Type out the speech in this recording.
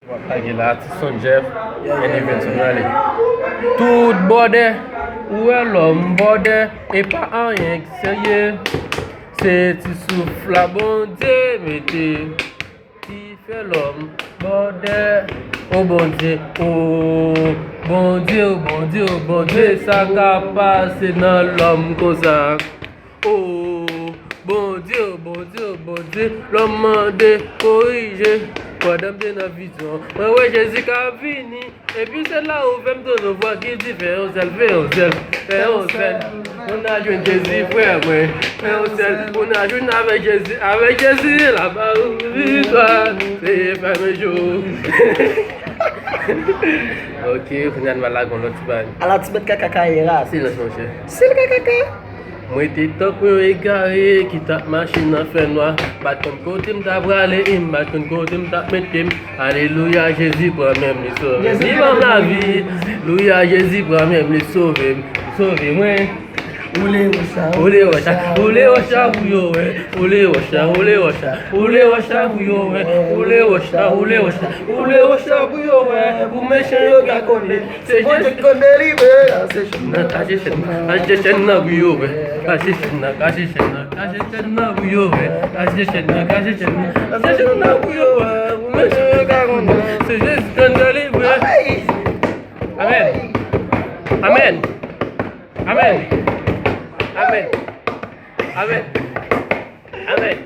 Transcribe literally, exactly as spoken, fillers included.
W ap lage la, Atis Son Jeff, N F N sou prale. Tout bòdè, ou wè lòm bòdè, e pa anyen k serye. Se ti souf la Bondye mete, ki fè lòm bòdè. O Bondye, o Bondye, o Bondye, o Bondye, sa ka pase nan lòm konsa. O Bondye, o Bondye, o Bondye, lòm mande korije. Pandan m te nan vizyon, mwen wè Jezi k ap vini. Epi se la ou fè m tande yon vwa ki di, fè yon sèl, fè yon sèl, fè yon sèl. Moun nan jwenn Jezi, frè mwen. Fè yon sèl. Moun nan jwenn avèk Jezi, avèk Jezi, la ba ou viktwa. Se fèmen jou. Ok, kounye a n va lage yon lòt ti bagay. Ala ti bèt kaka ye ras. Silans, monchè. Sil kakaka. Mwen te tankou yon egare ki t ap mache nan fènwa. M pa t konn kote m t ap prale, e m pa t konn kote m t ap mete m. Alelouya, Jezi pran men m, li sove m. Li ban m lavi. Louya, Jezi pran men m, li sove m. Li sove mwen. Oule wocha, oule wocha, oule wocha pou yo wè. Oule wocha, oule wocha, oule wocha pou yo wè. Oule wocha, oule wocha, oule wocha pou yo wè. Pou mechan yo ka konnen. Se Jezi k konn delivre, kache chèn nan, kache chèn nan, kache chèn nan pou yo wè. Kache chèn nan, kache chèn nan, kache chèn nan pou yo wè. Kache chèn nan, kache chèn nan, kache chèn nan pou yo wè. Pou mechan yo ka konnen. Se Jezi k konn delivre. Amèn. Amèn. Amèn. Amèn. Amèn. Amèn.